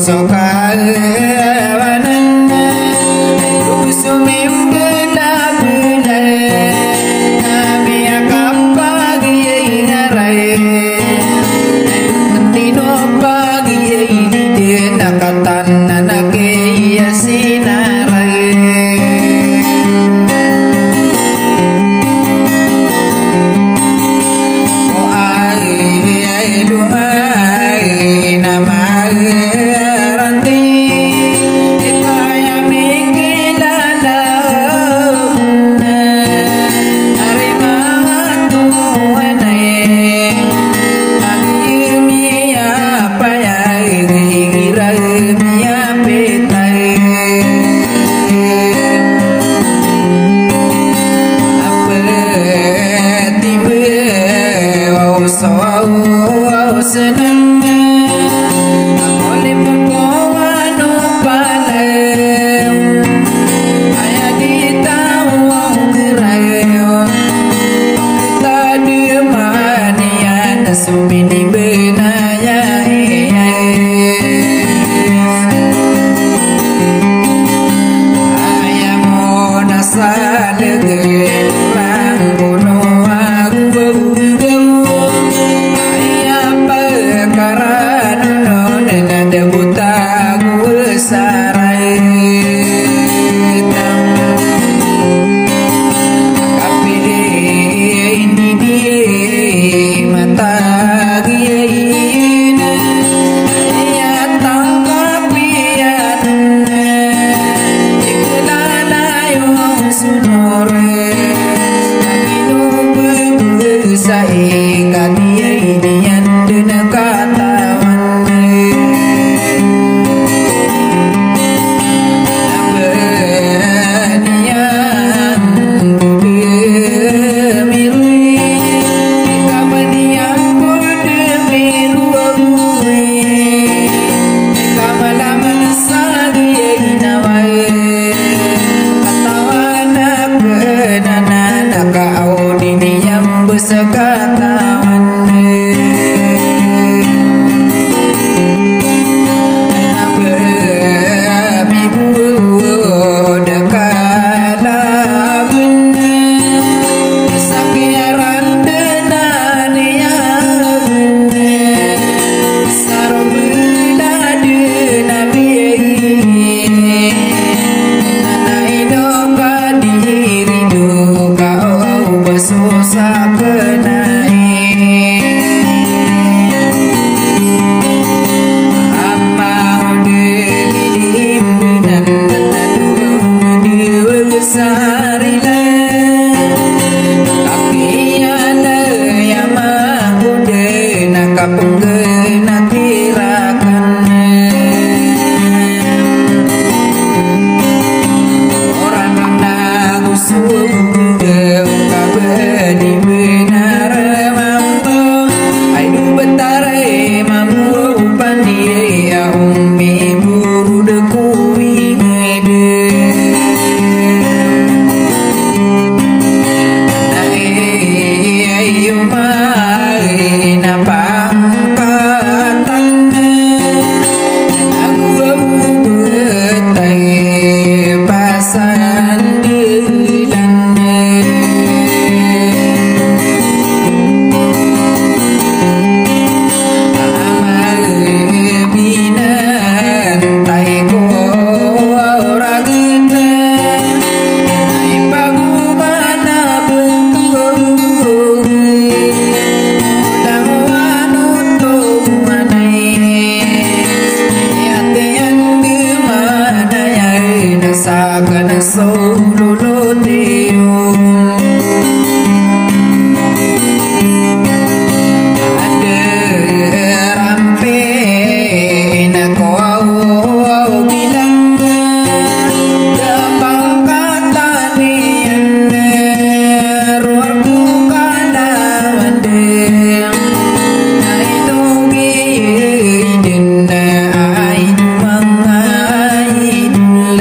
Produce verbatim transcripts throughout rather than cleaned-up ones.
So kawanan, so mimbela-bela, na miyakapagiyay ngaray. Tino pagiyay di na katan na nakiya sinaray. O ay, ay, lumay na maranti, di kaya mikilala na ari matuwa na e. Agi miyapayag igira miyapitay. Apet ibe waw so waw seneng. Ako lipon ko wano palem. Aya di taw waw gerayo. Kita di maniyan sumini benaya. Aya mo na sa legen rangkono ago bago. Aya pekara nono na da bota ago saray. Kapili ini di mata giyain. Aya tangkapiyan. Ikelala yung sunore. Kami no bebesa ikadiya ini yan den katawan. Katawan a kena na nakaawdi niyan bes a katawan. Abe migo da kalaben. Sakiyaran denan iyan. Saro belad nabi. Nanaino ka diri do ka o baso sa kenai. Ama o de lilim benan nanadugo di wesarila. Kapiyan a yama ko de na kapenggen a tirakan. Orang na gusto ko de ka bedi benar mambo. Ay do betare mambo pandi a umi buru de ko ingede. Sakana so lolo tiyo. Ada rampe na ko bilang da pangkatan iyan. Ruar ko kalawan de na ino giyiden na ay do manga idol.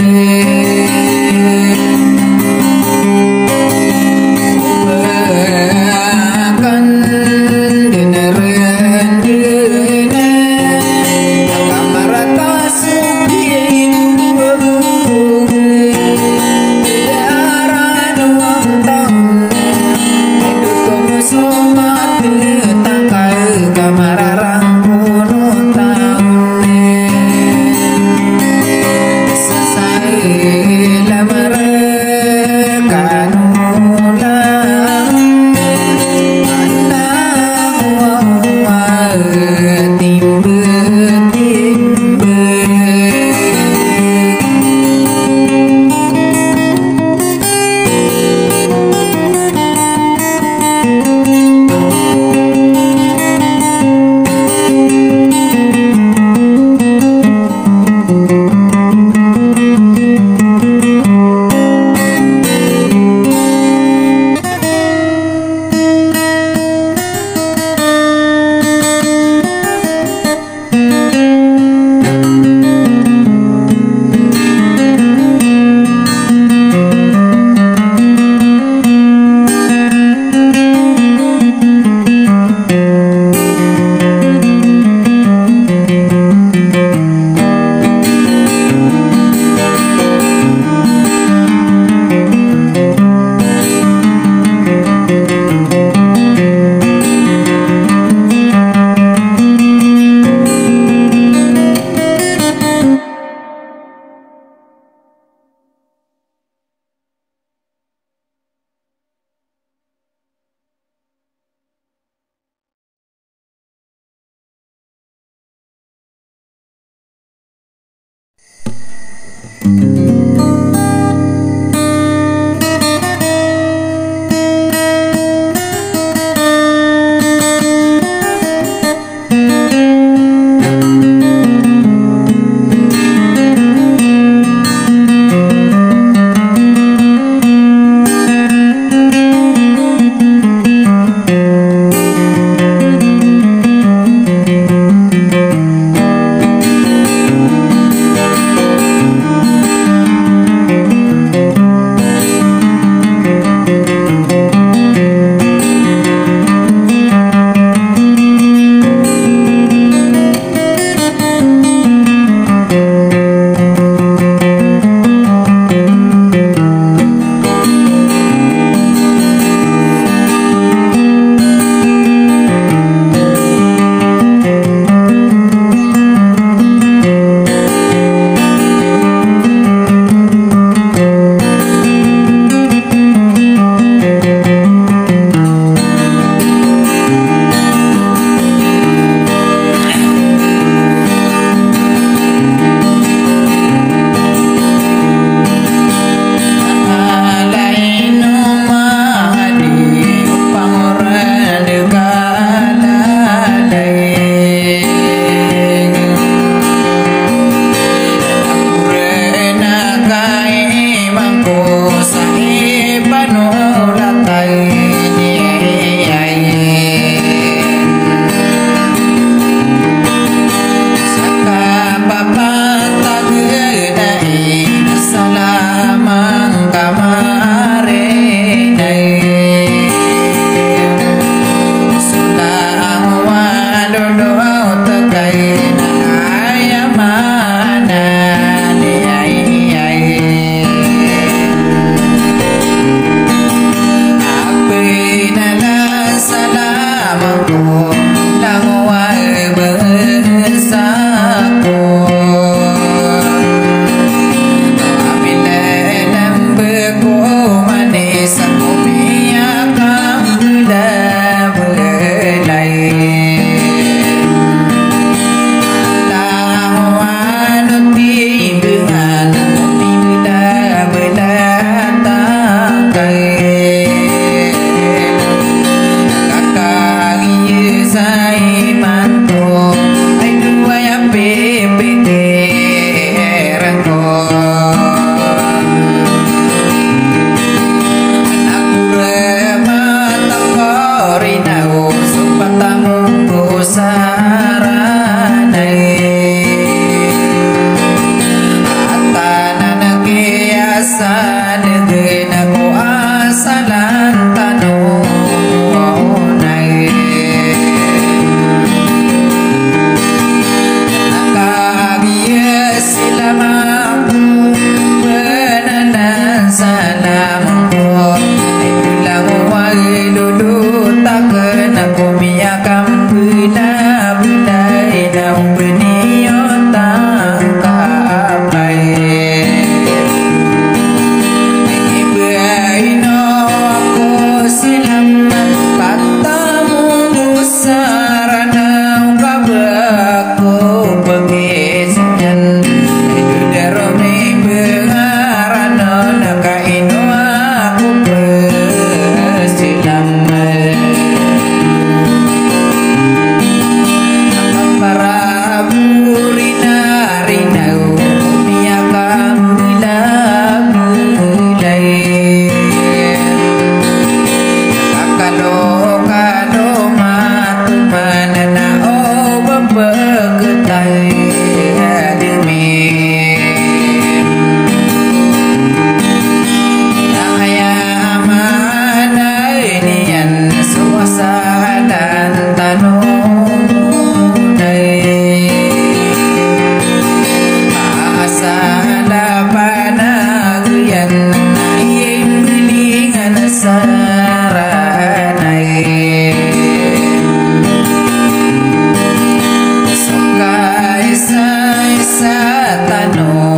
tano,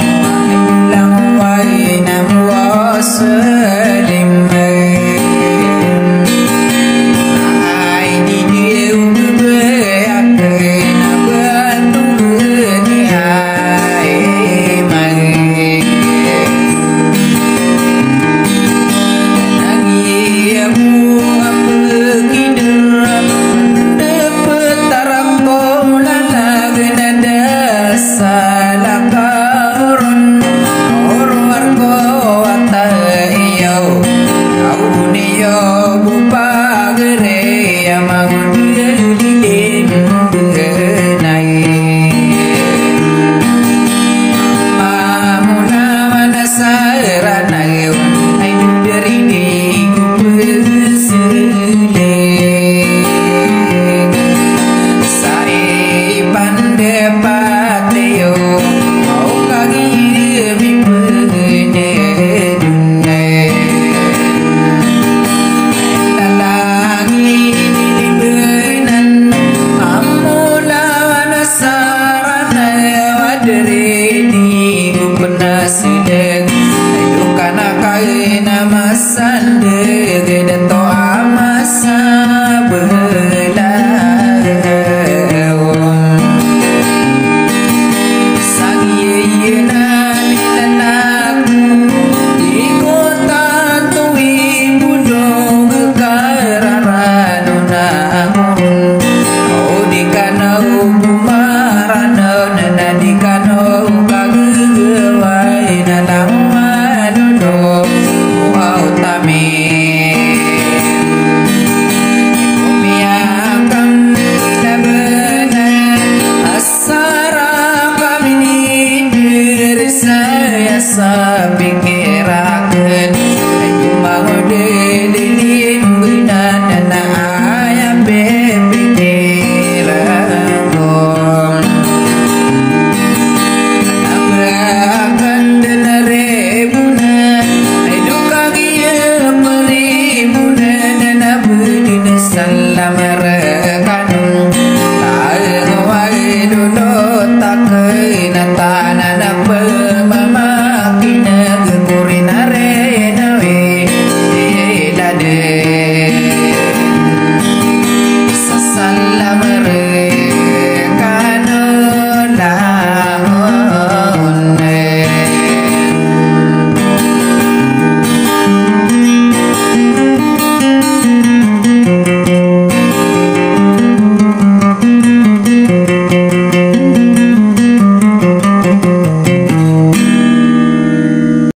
langway na muwa sa limay. Ay di di ubebay akay na bato di ay may. Nagi amu apagidra, dapet arako lalag na da salakaron, oro arko wata iyo, aw niyo bo pagari a magdilin benay. Mamona mana saranay, ay dari di ko peseling. Sa ipandepat iyo, o kagiri mi penedunay. Lalagi di libenan, amu lawan saranay, wa dari di ko penasideg. Ay do kana kaina masandeg, dato a masa belaw. Sagiya iyan a milalako, di ko tatowi bolog kararan o namon. O di kano bo maranon, na di kano kagagaway na lawan o Wow, tami. Komiyakam na bena, asar a kami ni diri saya sa pikir aken. Ay, mangodeli ni bena na aya pipikir aken. Abakan den a ribona, ay do kagiya peribona, na nabedin salam rekanon. Taeng wai dolo taken a ta